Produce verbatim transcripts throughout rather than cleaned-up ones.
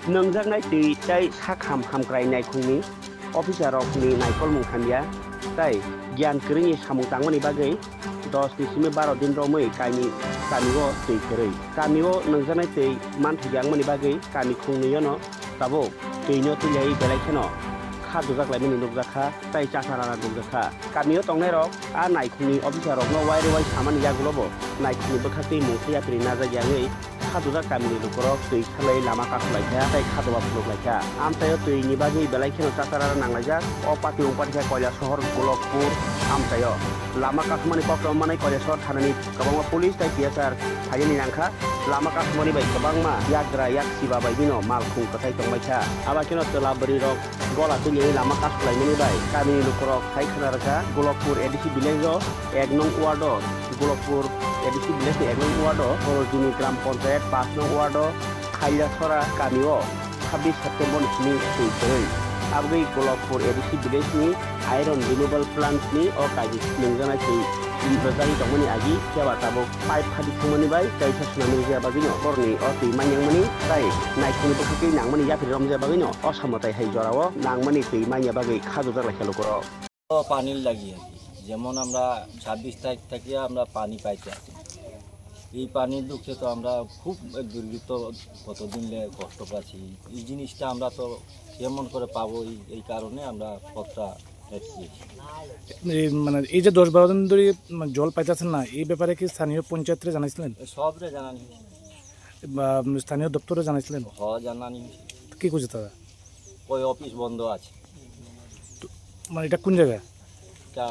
Nwngjaknai twi tei sakham hamkrai naikhungni officer rokni naikolmung hamya tei giyan kwrwini samung tangmani bagwi dos ni simi baro din romwi kami kamio twi kwrwi. Kamio nwngjaknai twi manthokya wngmani bagwi kami khungni yono tabuk twino twilaiwi belai kheno kha dujak laimani nukjakha tei chasarara nukjakha. Kamio tongnairok a naikhungni officer rokno wairwi wai samani yagulobo naikhungni bwkhaktwi mungsa yapri najak yangwi kha dujak kamini lukurok twi salai lama kasulaikha tei kha doba phunuk laikha. Amchaio twini bagwi belai kheno chasarara nanglaijak. O pati wngpani khe Koilashahar Golokpur amchaio lama kasumani kokrok manwi Koilashahar thanani kwbangma police tei T S R phainani nangkha. Lama kasumani bai kwbangma yagra yaksiba bai bino malkhung kwthai tongbaikha. Aba kheno twla bwrwirok gola twiwi lama kasulaimani bai kamini lukurok hai khna rwkha. Golokpur A D C village o ek nong ward o, Golokpur A D C village ni ek nong ward o, Sorojini Gram Panchayat panch nong ward o, Khailachora kami o sabbish September ni simi twi kwrwi. Abgwi Golokpur A D C village ni iron removal plant ni o kaji nungjaknai twi rwjagwi tongmani agi phiya ba tabuk pipe phadi thangmani bai kaisa sunami rwjak bagwino borni o twi manyangmani tei naikhungni bwkhakwi nangmani yapri romjak bagwino o samo tai hai jorao nangmani twi manya bagwi khajojak laikha lukurok. তো পানির লাগি আর কি। যেমন আমরা ছাব্বিশ তারিখ থেকে আমরা পানি পাইতে আছি। এই পানির দুঃখে তো আমরা খুব দুর্গত, কতদিন লে কষ্ট পাচ্ছি। এই জিনিসটা আমরা তো কেমন করে পাবো, এই, এই কারণে আমরা পথটা হেঁটে গেছি। এই মানে এই যে দশ বারো দিন ধরে মানে জল পাইতেছেন না, এই ব্যাপারে কি স্থানীয় পঞ্চায়েতরে জানাইছিলেন? সবরে জানানি হয়েছে। বা স্থানীয় দপ্তরে জানাইছিলেন? হ, জানানি হয়েছে। কি কইছে তারা? ওই অফিস বন্ধ আছে। তো, মানে এটা কোন জায়গা? এটা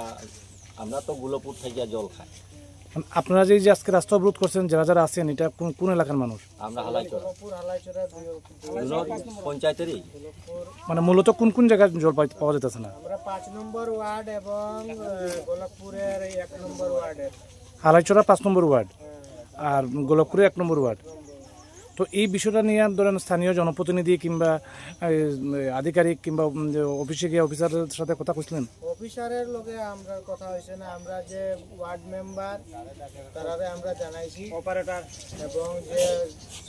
আমরা তো গুলোপুর থেকে জল খাই। মানে আপনারা যে, এই যে আজকে রাস্তা অবরোধ করছেন, যারা যারা আছেন, এটা কোন, কোন এলাকার মানুষ? আমরা হালাইচড়া। পঞ্চায়েতেরই। মানে মূলত কোন কোন জায়গায় জল পাই-, পাওয়া যাইতেছে না? আমরা পাঁচ নম্বর ওয়ার্ড এবং, আহ, গোলাপপুরের এক নম্বর ওয়ার্ডের। হালাইচড়া পাঁচ নম্বর ওয়ার্ড। হ্যাঁ। আর গোলাপপুরে এক নম্বর ওয়ার্ড। তো এই বিষয়টা নিয়ে ধরেন স্থানীয় জনপ্রতিনিধি কিংবা, এ, আধিকারিক কিংবা, উম, যে অফিসে গিয়ে অফিসারের সাথে কথা কইছিলেন? অফিসারের লগে আমরা কথা হয়েছে না, আমরা যে ওয়ার্ড মেম্বার তারারে আমরা জানাইছি, অপারেটর এবং যে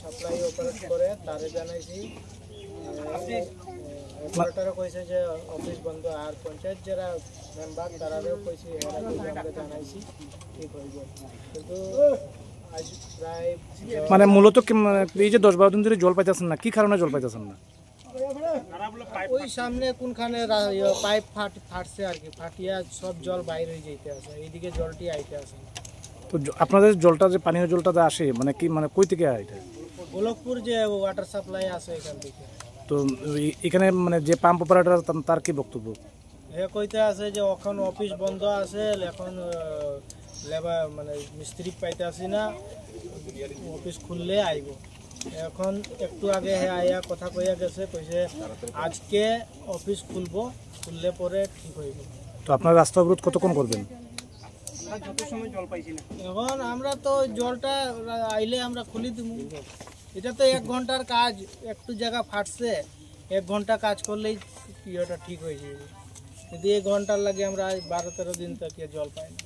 সাপ্লাই অপারেট করে তারে জানাইছি। অপারেটরে কইছে যে অফিস বন্ধ, আর পঞ্চায়েত যারা মেম্বার তারারেও কইছি, এরা কইছে আমরা জানাইছি, ঠিক হইব। কিন্তু আজ প্রায় মানে মূলত কি, মানে এই যে দশ বারো দিন ধরে জল পাইতেছেন না, কি কারণে জল পাইতেছেন না? ওই সামনে কোনখানে রা-, ইয়ে, পাইপ ফাট-, ফাটছে আর কি, ফাটিয়া সব জল বাইর হয়ে যাইতে আছে, এইদিকে জলটি আইতে আছে না। তো জ-, আপনাদের জলটা যে পানীয় জলটা যে আসে, মানে কি, মানে কই থেকে আয় এটা? গোলকপুর যে ওয়াটার সাপ্লাই আছে এখান থেকে। তো এই, এখানে মানে যে পাম্প অপারেটর তার, তার কি বক্তব্য? হে কইতে আছে যে এখন অফিস বন্ধ আছে, এখন, আহ, লেবার মানে মিস্ত্রি পাইতাছি না, অফিস খুললে আইব। এখন একটু আগে হে আইয়া কথা কইয়া গেছে, কইছে আজকে অফিস খুলবো, খুললে পরে ঠিক হইব। তো আপনারা রাস্তা অবরোধ কতক্ষণ করবেন? আমরা যত সময় জল পাইছি না। এখন আমরা তো জলটা আইলে আমরা খুলি দিব। এটা তো এক ঘন্টার কাজ, একটু জায়গা ফাটছে, এক ঘন্টা কাজ করলেই ইয়েটা ঠিক হয়ে যাবে। কিন্তু এক ঘন্টার লাগে আমরা আজ বারো তেরো দিন থেকে জল পাই না।